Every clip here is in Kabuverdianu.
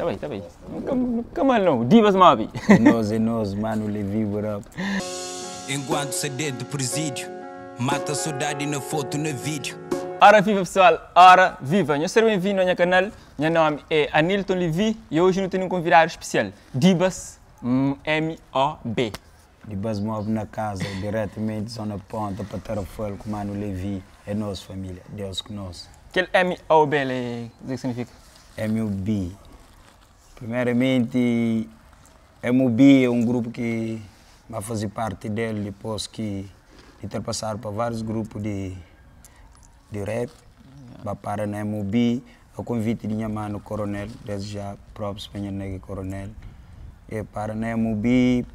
Ta bai, ta bai. Nunka mal nau. Divas Mob. É nos, é nos, mano Levi, what up? Enquanto sa dentro presídio, mata saudade na foto na vídeo. Ora viva pessoal, ora viva! Nhos ser bem-vindo a nha canal. Nha nome é Anilton Levi e hoje nu tem um convidado especial, Dibas M-O-B. Dibas Mob na casa, diretamente zona ponta pa Tarrafal com mano Levi. É nos família, Deus com nós. Aquele M-O-B, o que significa? M.O.B. Primeiramente, M.O.B. é um grupo que vai fazer parte dele depois que de ter passado por vários grupos de rap. Vai para na M.O.B. O convite de minha mano Coronel, desde já próprio para minha nega Coronel. E para na M.O.B.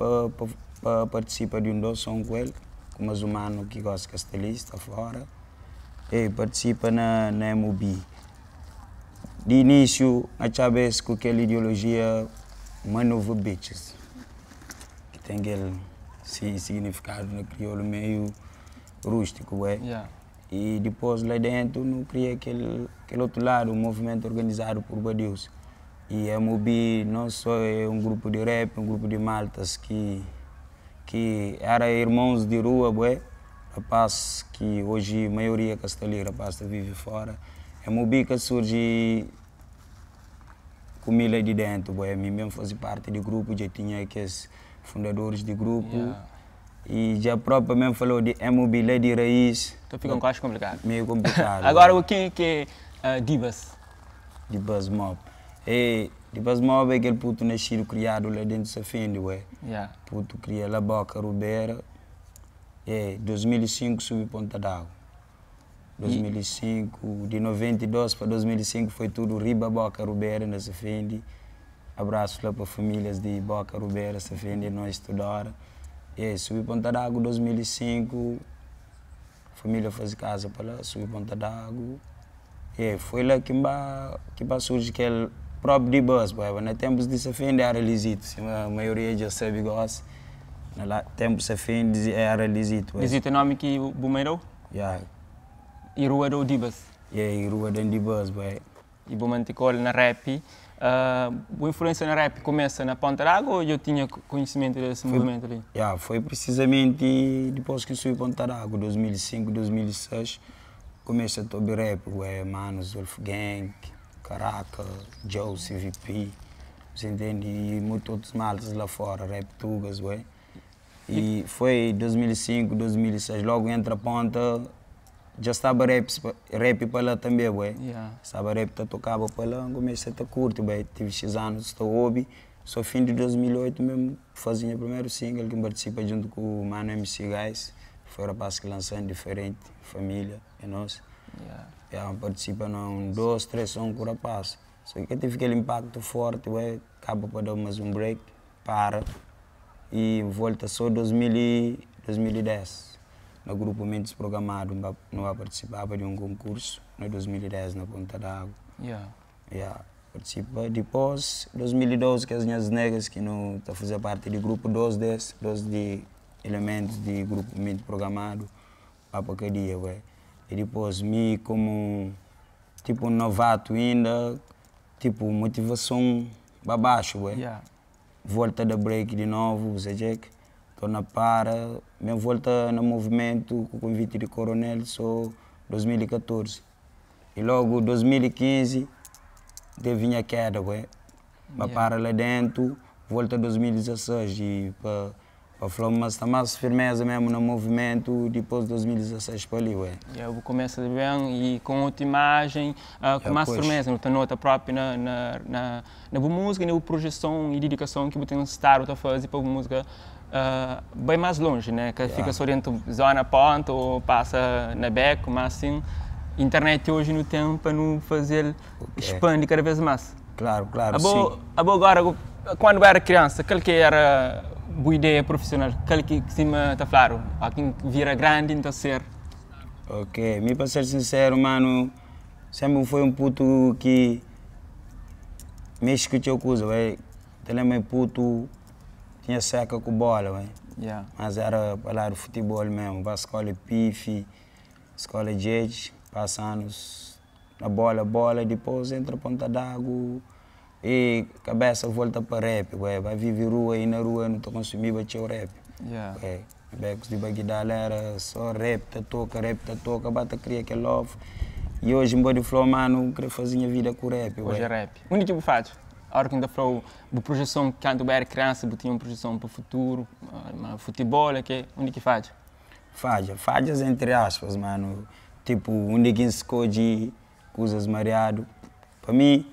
para participar de um dois som com ele, com mais um mano que gosta de castelista fora. E participa na M.O.B. De início, a Chávez com aquela ideologia Man over Bitches, que tem aquele significado no crioulo meio rústico, é? E depois lá dentro não cria aquele outro lado, um movimento organizado por badios. E a M.O.B. não só é um grupo de rap, um grupo de maltas que era irmãos de rua, bué, rapaz que hoje a maioria que está ali, rapaz que vive fora. A M.O.B. que surge com lá de dentro, bué, mim mesmo fazia parte do grupo, já tinha aqueles fundadores de grupo. E já próprio mesmo falou de M.O.B. lá de raiz. Então fica um quase complicado. Meio complicado. Agora, o que é Dibas? Dibas Mob. E Dibas Mob é aquele puto nascido, criado lá dentro de Safende, ué. Puto cria lá Boca Rubeira. E 2005 subi Ponta d'Água. 2005, de 92 para 2005 foi tudo Riba Boca Rubeira na Safende. Abraço lá para famílias de Boca Rubeira, Safende, nós toda hora. E subi Ponta d'Água 2005, família faz casa para lá, subi Ponta d'Água. E foi lá que surge aquele próprio Dibas, boy. Na tempos de Safende era lisito, assim, a maioria já sabe gosta. Na tempo Safende era lisito. Lisito é nome que o Bumeirou? Yeah. E Rua do Dibas? Yeah, e Rua do Dibas, boy. E Bumanticol na rap. A influência na rap começa na Ponta d'Água ou eu tinha conhecimento desse movimento ali? Yeah, foi precisamente depois que subi Ponta d'Água, 2005, 2006, comecei a ouvir rap, ué, Manos, Wolfgang, Caraca, Joe, CVP, você entende? E muitos outros maltas lá fora, rap tugas, ué. E foi 2005, 2006, logo entra a Ponta, já estava rap para lá também, ué. Estava rap, tá tocava para lá, comecei a curtir, ué. Tive X anos, estou hobby. Só fim de 2008 mesmo, fazia o primeiro single que participa junto com o Mano MC Guys. Foi o rapaz que lançou em diferente, família, é nosso. Yeah, participa num, 2, 3 sons com o rapaz. Só que tive aquele impacto forte, ué, acaba para dar mais um break, para e volta só 2010. No grupo Mentes Programado, não vai participar de um concurso, em 2010, na Ponta d'Água. Yeah, participa. Depois, 2012, que as minhas negas, que não tá fazendo parte do grupo 2 dez, 2 de elementos de grupo Mente Programado, vai para cadeia, ué. E depois, me como tipo um novato ainda, tipo motivação para baixo, ué. Volta da break de novo, você check. Tô na para, minha volta no movimento com o convite de Coronel, só 2014. E logo 2015, teve minha queda, ué. Mas para lá dentro, volta 2016 e pa falar, mas tá mais firmeza mesmo no movimento depois de 2016 para ali, ué. E eu começo bem e com outra imagem, com mais firmeza, não tem nota própria na boa música, na projeção e dedicação que você tem que estar a fazer para a música bem mais longe, né? Que fica só dentro da zona ponta ou passa na beco, mas assim, internet hoje não tem para não fazer expandir cada vez mais. Claro, claro, sim. A boa agora, quando eu era criança, aquele que era boa ideia profissional, aquele que cima tá claro, quem vira grande então ser. Ok, me para ser sincero, mano, sempre foi um puto que mexe com o teu coisa, véi. Também puto tinha seca com bola, véi. Mas era para lá do futebol mesmo, para a escola pife, escola jet, passa anos na bola, bola, depois entra Ponta d'Água. E cabeça volta pa rap, ué, vai vive rua e na rua não ta consumiba txeu rap. Yeah. Ué, becos de Bagdá era só rap, ta toca, rap, ta toca, bata cria aquele love. E hoje em Body Flow, mano, queria fazer minha vida com rap, Hoje é ué. rap. Onde que você faz? A hora que ainda falou, de projeção, quando eu era criança, eu tinha uma projeção para o futuro, futebol, que onde que faz? Falha, falhas entre aspas, mano. Tipo, onde que escolhe coisas mareado. Para mim,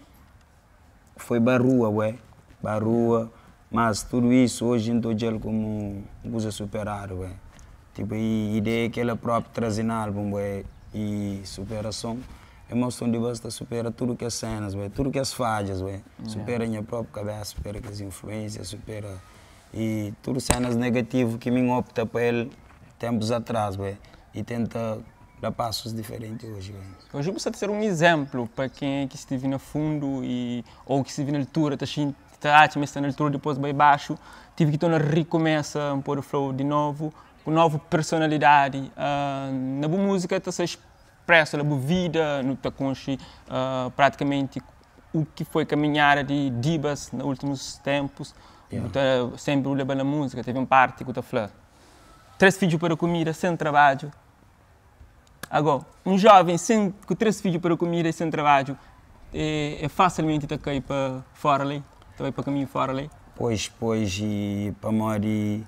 foi barrua, ué. Barrua, mas tudo isso hoje não estou como coisa superada, ué. Tipo, e ideia que ela própria traz no álbum, ué, e superação. Emoção de basta supera tudo que é cenas, ué, tudo que é as falhas, ué. Supera a minha própria cabeça, supera que as influências, supera e tudo cenas negativas que me opta para ele tempos atrás, ué. E tenta dar passos diferentes hoje, ué. Hoje eu gostaria de ser um exemplo para quem é que esteve no fundo e, ou que esteve na altura, está tá, mas está na altura, depois vai baixo. Tive que tornar recomeça, um pôr o flow de novo, com nova personalidade. Na boa música está se expresso, na boa vida, no tá conche, praticamente o que foi caminhar de Dibas nos últimos tempos. Yeah. Tá sempre o levar na música, teve um parte que tá falando. 3 filhos para comida, sem trabalho. Agora, um jovem com 3 filhos para comida e sem trabalho, é facilmente tá cair para fora ali, tá para caminho fora ali. Pois, pois, e para morrer,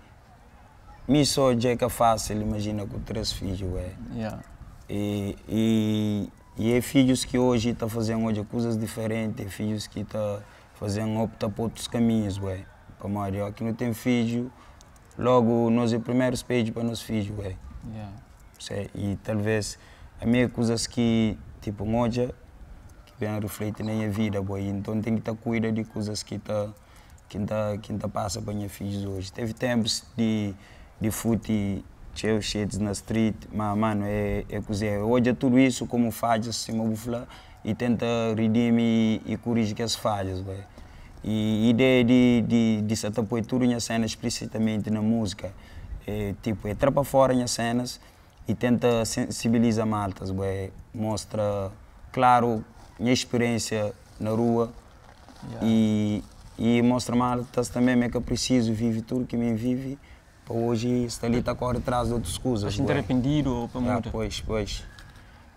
me só é que é fácil, imagina, com 3 filhos, ué. Yeah. E é filhos que hoje tá fazendo hoje coisas diferentes, é filhos que tá fazendo opta por outros caminhos, ué. Para morrer, ó, que não tem filho, logo nós é o primeiro espelho para nossos filhos, ué. Yeah. Sei, e talvez a minha coisas que, tipo, moja, que vem refletir na minha vida, boy. Então tem que estar cuida de coisas que tá, que tá, que tá passa para minha filhos hoje. Teve tempos de fute, cheio shits na street, mas, mano, é coisa. Hoje é tudo isso como falhas, assim, eu vou falar, e tenta redimir e corrigir as falhas, boy. E a ideia de se apoiar tudo minha cena explicitamente na música, é, tipo, é para fora minhas cenas e tenta sensibilizar maltas, bué, mostra, claro, minha experiência na rua. Yeah. E mostra maltas também é que eu preciso viver tudo que me vive, para hoje estar ali, tá corre atrás de outras coisas, Estás bué. arrependido ou para Ah, mudar? pois, pois.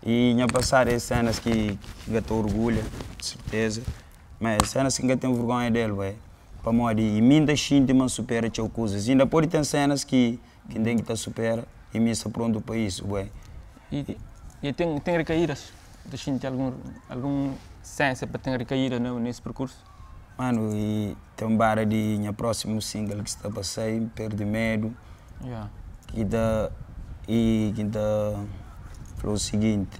E minha passada é cenas que eu tô orgulho, de certeza. Mas cenas que eu tenho vergonha dele, ué. Para morrer. E mim da xinte, mas supera tchau coisas. Ainda pode ter cenas que tem que tá supera e me está pronto para isso, ué. E tem recaídas? Deixa-te algum senso para ter recaída nesse percurso? Mano, e tem um bara de minha próximo single que está para sair, Perdi Medo. Yeah. Que dá, e que dá, falou o seguinte,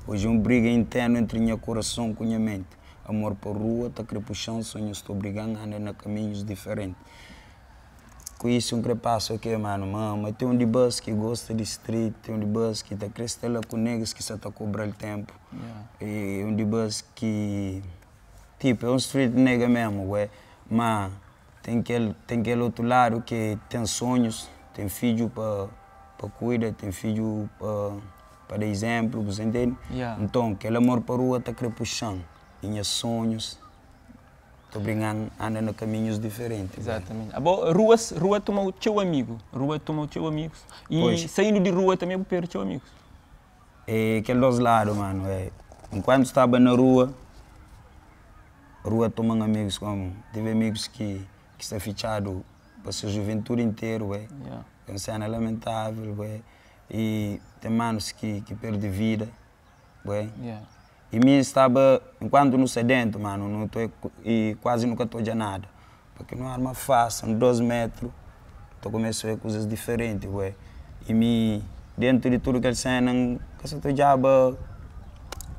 hoje é um briga interna entre minha coração com minha mente. Amor por rua, tá querendo puxar, sonho, estou brigando, ando na caminhos diferentes. Com isso, um crepasso aqui, mano, mas tem um de bus que gosta de street, tem um de bus que tá crescendo lá com negros que só tá cobrando tempo. Yeah. E um de bus que, tipo, é um street nigga mesmo, ué, mas tem aquele outro lado que tem sonhos, tem filho pra cuidar, tem filho pra dar exemplo, você entende? Yeah. Então, aquele amor pra rua tá querendo puxando. E meus sonhos, tô brincando, andando caminhos diferentes. Exatamente. Abo, ruas, rua toma o teu amigo, rua toma o teu amigos. E Pois. saindo de rua também vou perder teu amigos. É aquele dois lados, mano. É. Enquanto estava na rua, rua tomando amigos como. Tive amigos que está fechado para sua juventude inteira, ué. Yeah. É uma cena lamentável, ué. E tem manos que perdem vida, ué. Yeah. E mim estava, enquanto não sei dentro, mano, não tô, e quase nunca tô de nada. Porque não arma fácil, são 2 metros, tô começando a ver coisas diferentes, ué. E me, dentro de tudo que eles cena, que só tô já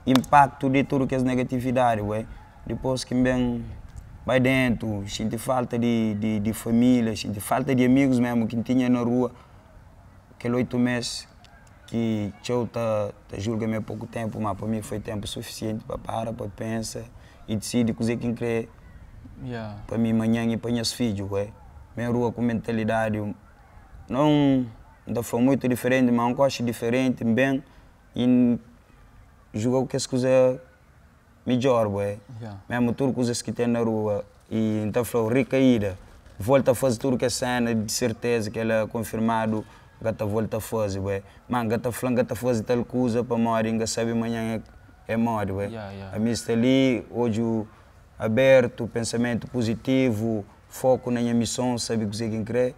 impacto de tudo que é negatividade, ué. Depois que bem vai dentro, sente falta de família, sente falta de amigos mesmo que tinha na rua. Aquele 8 meses que eu tá julga meio pouco tempo, mas para mim foi tempo suficiente para parar, para pensar e decidir coisa que querer Yeah. para mim manhã e para meus filhos, ué. Minha rua com mentalidade não, não foi muito diferente, mas um coche diferente, bem, e julga o que as coisas midjor bué. Mesmu tudu kuzas ki ten na rua y N ta fla-u rikaída, volta a faze tudu kes sena di serteza kel-la konfirmadu N ka ta volta a faze bué. Ma N ka ta fla N ka ta faze tal kuza pamodi N ka sabe manhan é modi bué. Ami sta li odju abertu, pensamentu puzitivu, foku na nha mison, sabe kuzê ki N kre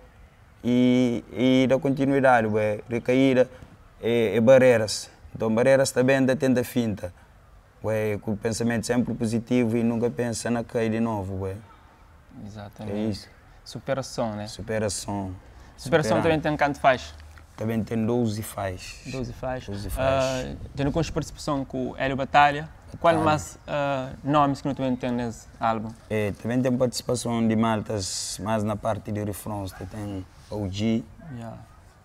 y y da kontinuidadi bué. Rikaída é bareras, nton bareras ta ben ta tenta finta bué ku pensamentu senpri puzitivu y nunka pensa na kai di novu bué. Exatamente. É isso. Superason, né? Superason. Superason também tem kantu faixa? Também tem 12 faixas. 12 faixas. 12 faixas. Já não conheço participação com o Hélio Batalha. Qual mais nomes que não também tem nesse álbum? É, também tem participação de maltas, mais na parte de refrões, tem OG. Yeah.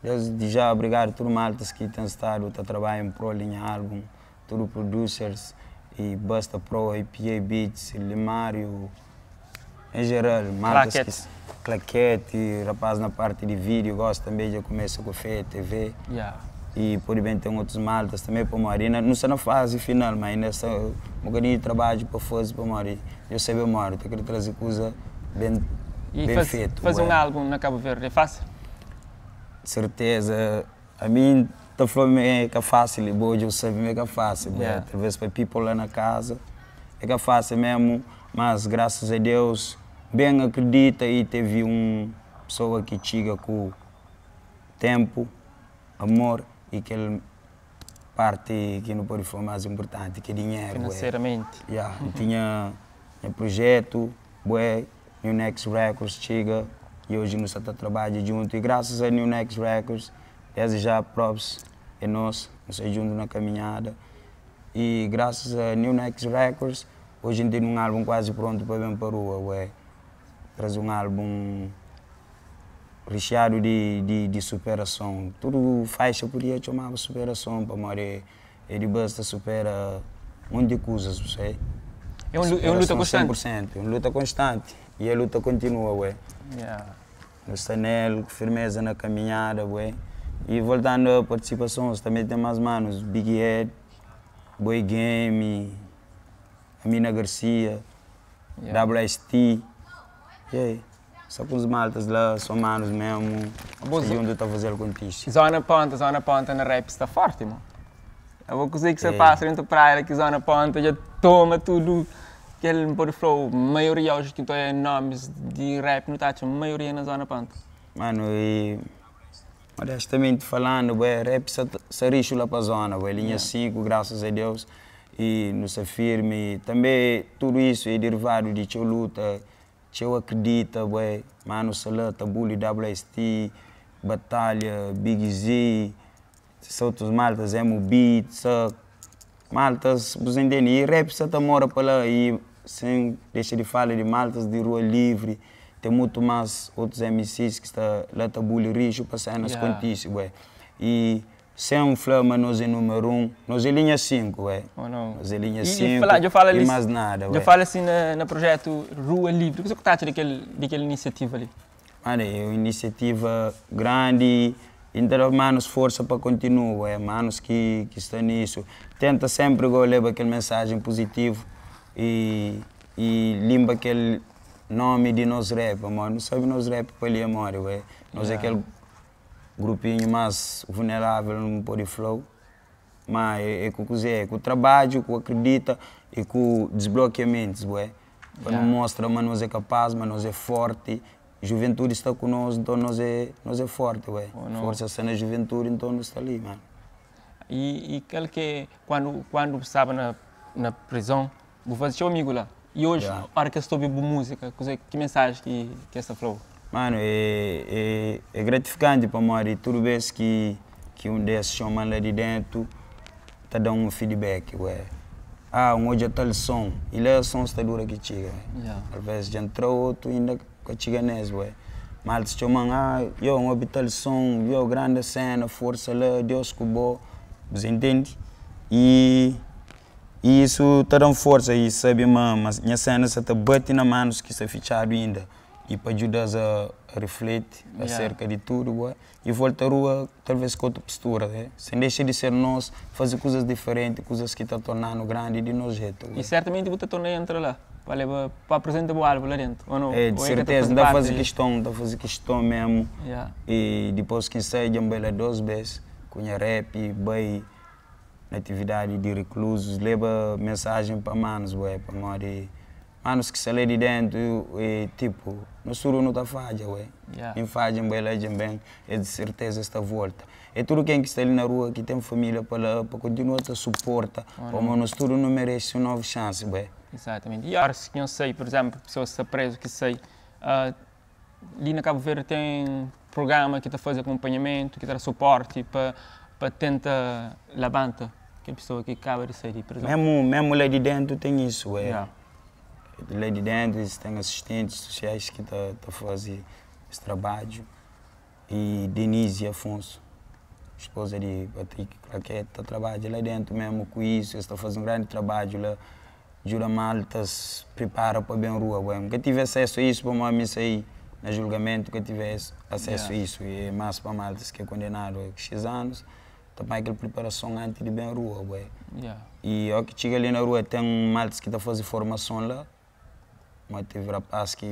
Desde já, obrigado a todos maltas que têm estado a trabalhar em prol em álbum, todos producers e Busta Pro, APA Beats, Limário, em geral, maltas Claquete. que Claquete, rapaz na parte de vídeo, gosta também de começa com Fé TV. Yeah. E pode bem ter outros maltas também para morrer. Ainda não está na fase final, mas ainda está um bocadinho de trabalho para fazer para morrer. Eu sei bem morrer, tenho que trazer coisa bem, E bem feito. fazer um álbum na Cabo Verde é fácil? Certeza. A mim, tá falando é que é fácil, e hoje eu sei que é fácil. Yeah. Talvez para people lá na casa, é que é fácil mesmo, mas graças a Deus, bem acredita e teve uma pessoa que chega com tempo, amor e aquele parte que não pode falar mais importante, que é dinheiro. Financeiramente. Yeah. Tinha um projeto, bué, New Next Records chega e hoje nós está trabalhando junto e graças a New Next Records, desde já props é nós, nós estamos juntos na caminhada e graças a New Next Records, hoje tem um álbum quase pronto para vir para a rua, bué. Traz um álbum recheado de superação. Tudo faixa podia chamar superação, para morrer. Ele basta supera um monte de coisas, você. É um luta constante. 100%, é uma luta constante. E a luta continua, ué. Yeah. Nós está nele, com firmeza na caminhada, ué. E voltando à participação, também tem mais manos, Big Head, Boy Game, Amina Garcia, Yeah. WST. E aí? Só com os maltas lá, são manos mesmo. Boa, Junto tá fazendo contigo. Zona ponta na rap está forte, irmão. É uma coisa que você É. passa dentro da praia, que zona ponta já toma tudo. Aquele pode flow, maioria hoje que tem nomes de rap no tá, a maioria na zona ponta. Mano, e honestamente falando, bué, rap se rixo lá pra zona, bué, linha 5, graças a Deus, e não se firme. Também tudo isso é derivado de teu luta, teu acredita, bué, mano, Salã, Tabuli, WST, Batalha, Big Z, são outros maltas, MB, só maltas, você entende? E rap só tá mora para lá e sem deixa de falar de maltas de rua livre, tem muito mais outros MCs que está lá Tabuli Rixo para sair nas Yeah. contices, ué. E sem um flama nós é número 1, nós é linha 5, ué. Ou não? Nós é linha E 5 falar, eu falo e ali, mais nada, Eu ué. falo assim na projeto Rua Livre, o que você acha daquela iniciativa ali? Mano, é uma iniciativa grande, então, manos, força para continuar, é, manos que estão nisso. Tenta sempre levar aquela mensagem positiva e limpa aquele nome de nós rap, mano. Não sabe nós rap para ali, amor, ué. Nós é Yeah. aquele grupinho mais vulnerável, não pode flow. Mas é com o é com o trabalho, com o acredita e com o desbloqueamento, ué. Para não Yeah. mostrar, mas nós é capaz, mas nós é forte. Juventude está conosco, então nós é forte, ué. Oh, não. Força está na juventude, então nós está ali, mano. E aquele que quando estava na prisão, vou fazer seu amigo lá. E hoje, Yeah. a hora que eu estou ouvindo música, que mensagem que essa falou? Mano, é gratificante para morrer. Toda vez que um desses chama lá de dentro, tá dando um feedback, ué. Ah, um hoje é tal som. E lá o som está duro que chega, ué. Yeah. Talvez já entrou outro ainda que chega nesse, ué. Mas te chamam, ah, eu um ouvi tal som, eu grande cena, força lá, Deus cubou. Você entende? E isso tá dando força e sabe, mas minha cena só tá batendo na mão que está fechado ainda. E pa djuda-s a rifleti aserka di tudu bué e volta rua talvez ku otu postura, sen dexa di ser nos, faze kuzas diferenti, kuzas ki ta torna-nu grandi di nos jetu. E sertamenti bu ta torna entra la pa leba pa apresenta bu álbum la dentu, o no? É, di serteza, N ta faze kiston, N ta faze kiston memu. E dipôs ki N sai dja N bai la dos bes ku nha rap, bai na atividadi di rekluzus, leba mensajen pa manus bué, pamodi Manus ki sta la di dentu e tipo, nos tudu nu ta fadja we. Mi fadja, N bai la dja N ben, es di serteza es ta volta. E tudu ken ki sta li na rua ki ten familia pa la pa kontinua ta suporta, pamodi nos tudu nu merese un novu xansi we. Exatamenti. I oras ki nhos sai, pur izemplu, pesoas ki sta prezu ki sai, li na Kabu Verdi ten prugrama ki ta faze akonpanhamentu, ki ta da suporti pa pa tenta labanta kel pesoa ki kaba di sai di prizon. Memu memu la di dentu ten isu, e la di dentu es ten asistentis sosiais ki ta ta faze es trabadju i Denise Afonso, spoza di Patrick Claquete ta trabadja la dentu memu ku isu, es ta faze un grandi trabadju la. Djuda maltas pripara pa ben rua Bue, N ka tive asesu a isu pamodi mi sai na julgamentu ka tive asesu a isu E é mas pa maltas ki é kondenadu a xis anus ta panha kel priparason anti di ben rua Bue, I o ki txiga li na rua ten maltas ki ta faze formason la Ma tive rapaz ki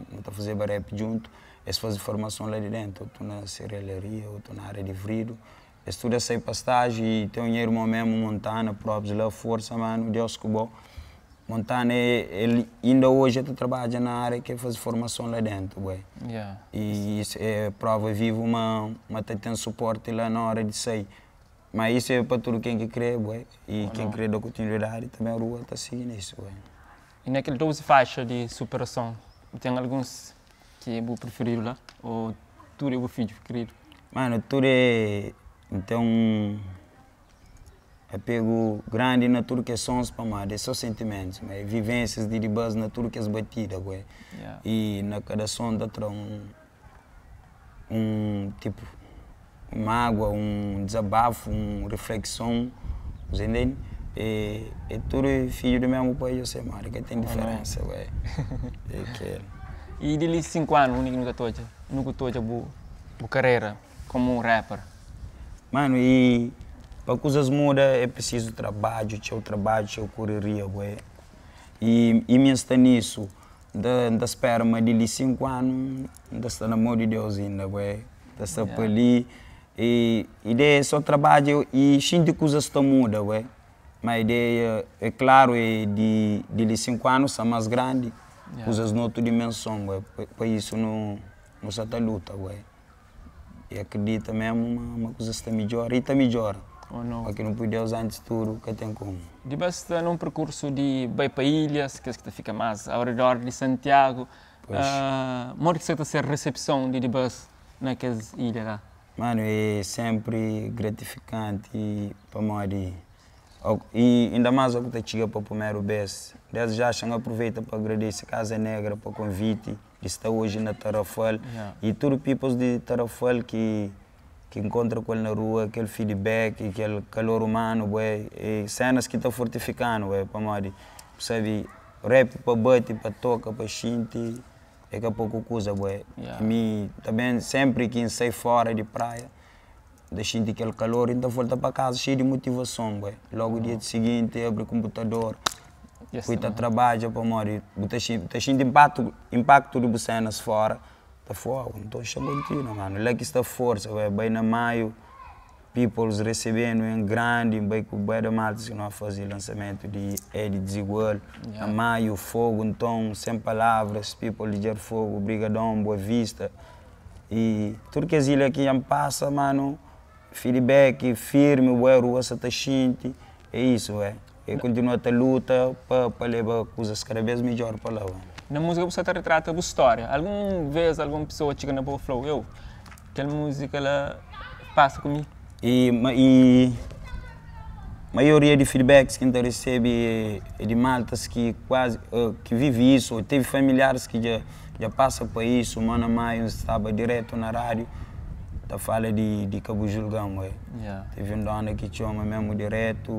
nu ta fazeba rap djuntu es faze formason la di dentu otu na serralharia otu na aria di vridu Es tudu es sai pa stágiu i ten nha irmon memu Montana props la forsa manu Deus ku bo Montana el inda oji el ta trabadja na ária ki el faze formason la dentu bué i isu é prova vivu ma ma ta ten suporti la na óra di sai ma isu é pa tudu ken ki kre bué i ken kre da kontinuidadi tanbe rua ta sigi nisu bué. I na kel 12 faixa di superason ten alguns ki é bu prifiridu la ô tudu é bu fidju kiridu? Mano, tudu é N ten un apegu grandi na tudu kes sons pamodi é so sentimentus, ma é vivensias di dibas na tudu kes batida bué. I na kada son ta tra un un tipu un mágua, un dizabafu, un riflekson, bu intende? E é tudu fidju di mesmu pai dja modi ka ten diferensa bué é kel. I di li 5 anu undi ki nu ta ta odja nu ku ta odja bu bu karera komu un rapper? Manu i pa kuzas muda é prisizu trabadju, txeu trabadju, txeu kureria bué i i mi N sta nisu N ta N ta spera ma di li 5 anu N ta sta na mô di Deus inda bué N ta sta pa li i ideia é so trabadja i xinti kuzas ta muda bué ma ideia é klaru é di di li 5 anu sta más grandi kuzas na otu dimenson bué pa isu nu nu sa ta luta bué i akredita memu ma ma kuzas ta midjora i ta midjora pa ki nu pui Deus antis tudu ka ten komu. Di ba sta nun perkursu di bai pa ilhas, kes ki ta fika más ao redor di Santiagu, modi ki sa ta ser resepson di dibas na kes ilha la? Manu, é sénpri gratifikanti pamodi i inda más o ki ta txiga pa primeru bês. Désdi já xa N aproveita pa agradese Casa Negra pa konviti di sta oji na Tarrafal i tudu peoples di Tarrafal ki ki N kontra ku el na rua, kel feedback, kel kalor umanu, bué, é sénas ki ta fortifika-nu, bué, pamodi bu sabe rap pa bate, pa toka, pa xinti. É ka poku kuza bué. Mi tanbe senpri ki N sai fora di praia N ta xinti kel kalor i N ta volta pa kaza xeiu di motivason bué. Logu dia siginti abri konputador pui ta trabadja pamodi bu ta xinti inpaktu inpaktu di bu senas fora ta fla nton xa kontinua manu la ki sta forsa bué. Bai na maiu Peoples recebenu em grandi, bai ku bué de maltas ki no fazi lançamento di Edi Desigual, na Maio, Fogo, nton, sem palavras, people di Djarfogo, Brigadon, Boa Vista, e tudu kes ilha ki dja-m pasa, mano, feedback firme, bué rua sa ta xinti, é isso, bué, e kontinua ta luta pa pa leba kuzas kada bes midjor pa la, bué. Na múzika bu sa ta ritrata bu stória, algun vez algun pesoa txiga na bo e fla-u, eu, Kel múzika la pasa ku mi. I i maioria di feedbacks ki N ta resebe é di maltas ki kuazi ki vive isu ô tevi familiaris ki dja dja pasa pa isu. Má na maiu N staba diretu na rádiu ta fala di di ka bu julga-m oi. Tevi un dóna ki txoma mésmu diretu,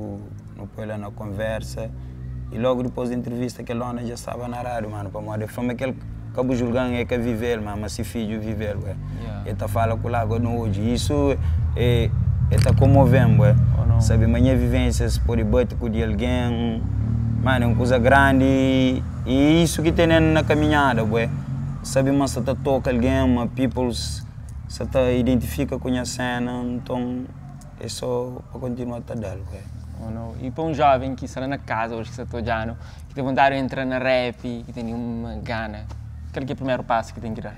nu poi la na konversa i lógu dipôs di intrivista kel dóna dja staba na rádiu, manu, pamodi el fla ma kel. Ka bu julga-m e ka vive-l, ma ma si fidju vive-l, bué. E ta fala ku lágua na odju. Isu e e ta komove-m, bué. Sabe ma nha vivénsias pode bate ku di algen, mano, é un kuza grandi i isu ki tene-m na kaminhada, bué. Sabe ma sa ta toka algen, ma peoples sa ta identifika ku nha séna, nton é sô pa kontinua ta da-l, bué. I pa un jóven ki sta la na kaza oji ki sta ta odja-nu, ki ten vontadi di entra na rap, ki tene uma gana, kal ki é primeru pasu ki ten ki da?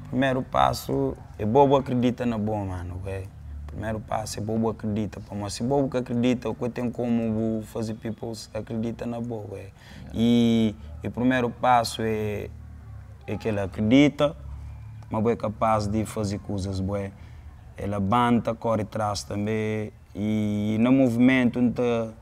Primeru pasu é bo bu akredita na bo, manu, bué. Primeru pasu é bo bu akredita, pamodi si bo bu ka akredita, ka ten komu bu faze peoples akredita na bo, bué. I primeru pasu é é kel-la, akredita ma bo é kapaz di faze kuzas, bué. É labanta, kóre tras tanbe. I na movimentu N ta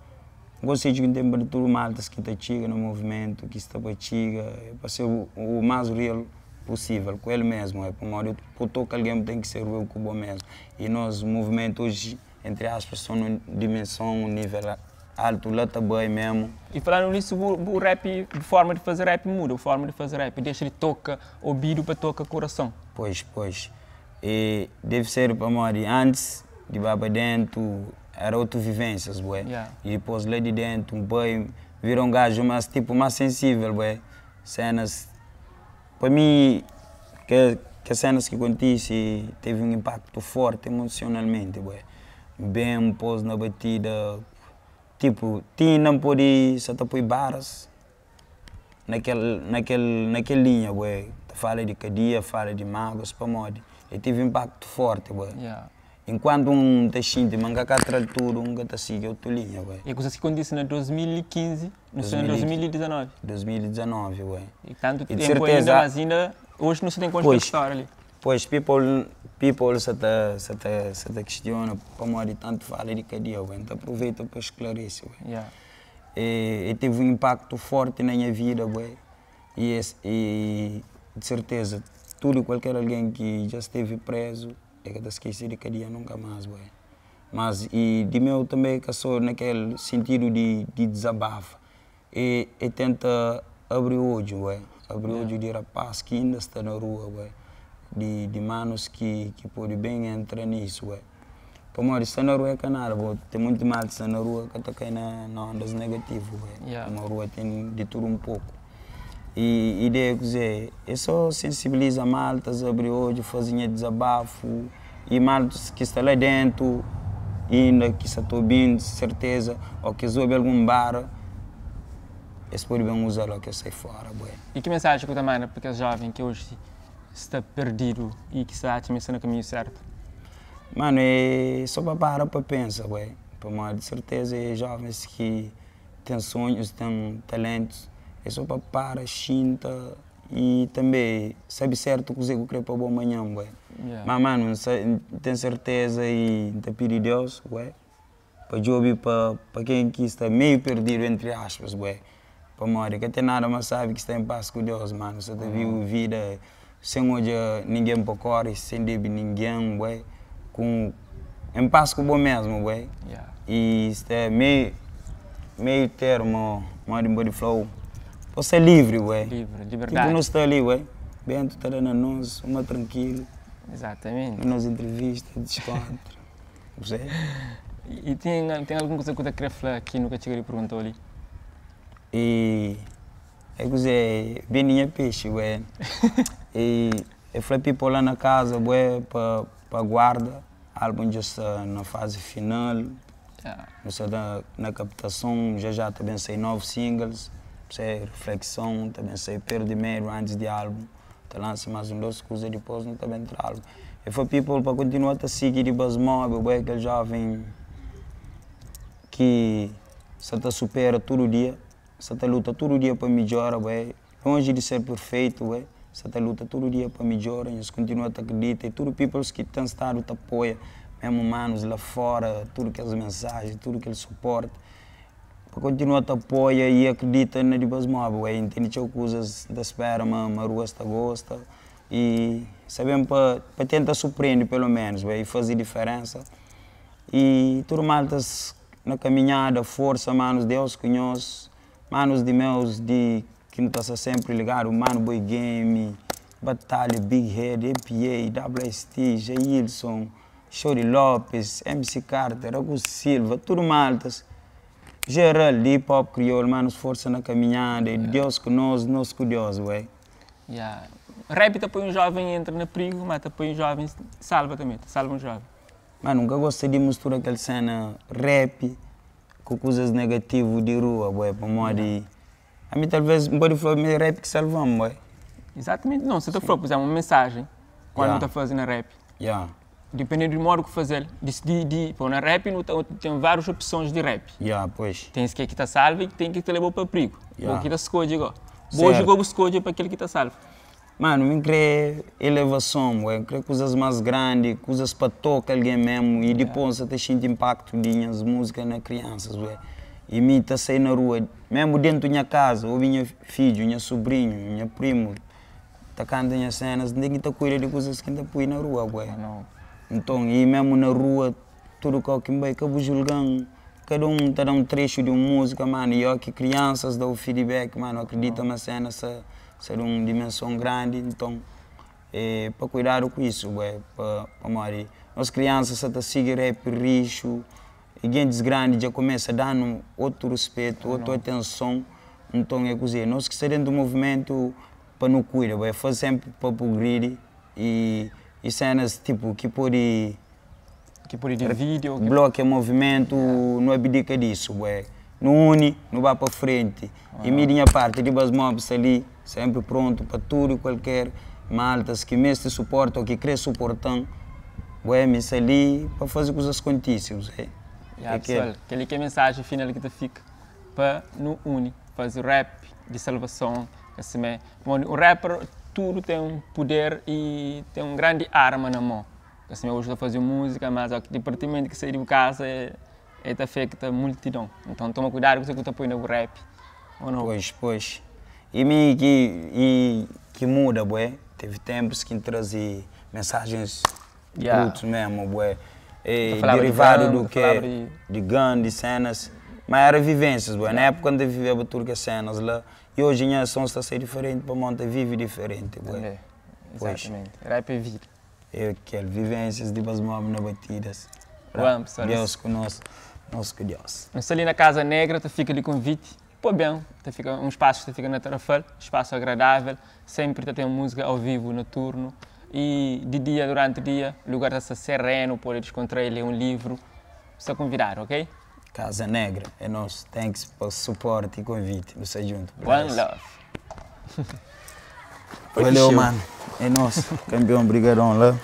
Un konsedju ki N ten pa tudu maltas ki ta txiga na movimentu, ki sta pa txiga, é pa ser u más real pusível ku el mesmu, é pamodi pa bu toka algen bu ten ki ser real ku bo mesmu. I nos movimentu oji, entri aspas, sta nun dimenson, un nível altu la ta bai mesmu. I falando nisso, bu bu rap, bu forma di faze rap muda, bu forma di faze rap dexa di toka obidu pa toka kurason. Pois, pois. E deve ser pamodi antis di ba pa dentu era otu vivências bué e dipôs la di dentu N bai vira un gaju más tipo más sensível bué cenas pa mi ke kes cenas ki kontise teve un impacto forte emocionalmente bué N ben N pôs na batida tipo ti inda N pode sa ta poi baras Na kel, na kel, na kel linha bué ta fala di kadia, fala di máguas pamodi e tive inpaktu forti bué. Enkuantu N ta xinti ma N ka ka tra-l tudu, N ka ta sigi otu linha bué. E kuzas ki kontise na 2015, nu sta na 2019. 2019 bué. E tantu tempu ainda, mas inda oji nu sta ten konxe kel stória li. Pois, people, people sa ta, sa ta, sa ta kistiona pamodi tantu fala di kadia bué. N ta aproveita pa sklarese bué. E teve un impacto forte na nha vida bué e es e di serteza tudu e kualker algen ki dja steve prezu e ka ta skese di kadia nunka mas bué. Mas e di meu tanbe ka so na kel sintidu di di dizabafa e e tenta abri odju bué, abri odju di rapaz ki inda sta na rua bué, di di manus ki ki pode ben entra nisu bué. Pamodi sta na rua é ka nada bo ten monti mal ki sta na rua ka ta kai na ondas negativu pamodi rua ten di tudu un poku i ideia é kuzê é so sensibiliza maltas abri odju faze nha dizabafu i maltas ki sta la dentu inda ki sta ta obi-m serteza o ki es obi algun bara es pode ben uza-l o ki es sai fora. I ki mensaji ku ta manda pa kes joven ki oji sta perdidu i ki sta atxa ma es sta na kaminhu sertu? Mano é só pa para pa pensa bué, pamodi di serteza é jovens ki ten sonhus, ten talentus, é só pa para, xinta i tanbe sabe sertu kuzê ku kre pa bo manhan bué. Ma mano N ten serteza i N ta pidi Deus bué pa djobe pa pa ken ki sta meiu perdidu entri aspas bué, pamodi ka ten nada más sabi ki sta en pas ku Deus mano, sa ta vive vida sen odja ningen pa kore, sen debe ningen bué, ku en pas ku bo mesmu bué, i sta meiu meiu termu modi N pode fla-u pa sta livri bué, tipo nu sta li bué, bentu ta da na nos uma trankilu, na nos entrevista, diskontra. I ten ten algun kuza ku ta kre fla ki nu ka txiga di pergunta-u li? I é kuzê, bende nha pexi bué I e fla people la na kaza bué pa pa guarda Álbum dja sta na fazi final Nu sta na na kaptason Já já ta ben sai novu singles P'sê reflekson Ta ben sai perde medu antis di álbum Ta lansa más un dos kuza dipôs nu ta ben tra álbum E fla people pa kontinua ta sigi di bas móvel bo é kel jóven ki sa ta supera tudu dia sa ta luta tudu dia pa midjora bo é lonji di ser perfeitu bo é sa ta luta tudu dia pa midjora nhos kontinua ta kridita i tudu peoples ki ten stadu ta apoia mesmu manus la fora tudu kes mensajen tudu kel suporti Pa kontinua ta apoia i akredita na Dibas Móvel Ué, N tene txeu kuzas N ta spera ma ma ruas ta gosta i sabe-m pa pa tenta surprende pelo ménus ué i faze diferénsa i tudu maltas na kaminhada forsa manus Deus ku nhos manus di meus di. ki nu ta sta sempri ligadu, Mano Boy Game, Batalha, Big Head, APA, WST, Jailson, Shorty Lopes, MC Carter, Augusto Silva, tudo maltas. Geral de hip hop crioulo, manos, força na caminhada, e Deus com nós, nós com Deus, ué. Yeah. Rap ta põe um jovem entra na perigo, mas ta põe um jovem salva também, salva um jovem. Mano, nunca gostei de misturar aquela cena rap com coisas negativas de rua, ué, para modo de... A mim talvez não pode falar meio rap que salvamos, ué. Exatamente, não, você está falando, por exemplo, uma mensagem, quando está fazendo rap. Yeah. Dependendo do modo que fazer, pô, na rap não tem várias opções de rap. Yeah, pois. Tem esse que está salvo e tem que te levou para perigo. Yeah. Ou que está escolhe igual. Hoje eu escolhe para aquele que está salvo. Mano, me crê elevação, ué, crê coisas mais grandes, coisas para tocar alguém mesmo e depois você tem sente impacto de minhas músicas nas crianças, ué. E mim tá saindo na rua, mesmo dentro da minha casa, ou minha filho, minha sobrinho, minha primo, tá cantando minhas cenas, ninguém tá cuida de coisas que tá põe na rua, ué. Não. Então, e mesmo na rua, tudo que vai, acabo julgando, cada um tá dando um trecho de uma música, mano, e eu que crianças dão o feedback, mano, acredita na cena, essa de uma dimensão grande, então, é, para cuidar com isso, ué, para morrer. Nós crianças só tá seguir rap, rixo, e gente grande já começa a dar outro respeito, outra atenção, então é coisa, nós que estamos dentro do movimento para não cuidar, ué, faz sempre para progredir e cenas tipo que pode de vídeo, bloqueia movimento, não abdica disso, ué. Não une, não vai para frente. E minha parte de Bass Mob ali, sempre pronto para tudo e qualquer maltas que me se suporta ou que quer suportar, ué, me ali para fazer coisas contíssimas, ué. Yeah, pessoal, aquele que é a mensagem final que te fica para não une, fazer rap de salvação, assim, bom, o rapper tudo tem um poder e tem uma grande arma na mão. Assim, hoje estou fazendo música, mas o departamento que sai de casa é afeta a multidão. Então toma cuidado com o que você está põe no rap. Ou não? Pois, pois. E mim que muda, bué. Teve tempos que trazia mensagens brutas mesmo, bué. E derivado do que de gun, de cenas. Mas era vivências, bué. Na época quando eu vivia tudo que cenas lá. E hoje em dia a som está a ser diferente, para monta vive diferente, bué. Exatamente. Rap é vida. Eu quero vivências de Bass Mob na batidas. Vamos, pessoal. Deus conosco, nós com Deus. Nós ali na Casa Negra, tu fica de convite. Pô, bem, tu fica um espaço que fica na Tarrafal, espaço agradável, sempre tu tem música ao vivo, noturno. E de dia, durante o dia, o lugar está sereno, pode descontrair, ler um livro. Você convidar, ok? Casa Negra, é nosso. Thanks pelo suporte e convite. Você junto. One love. Valeu, mano. É nosso. Campeão, brigadão lá.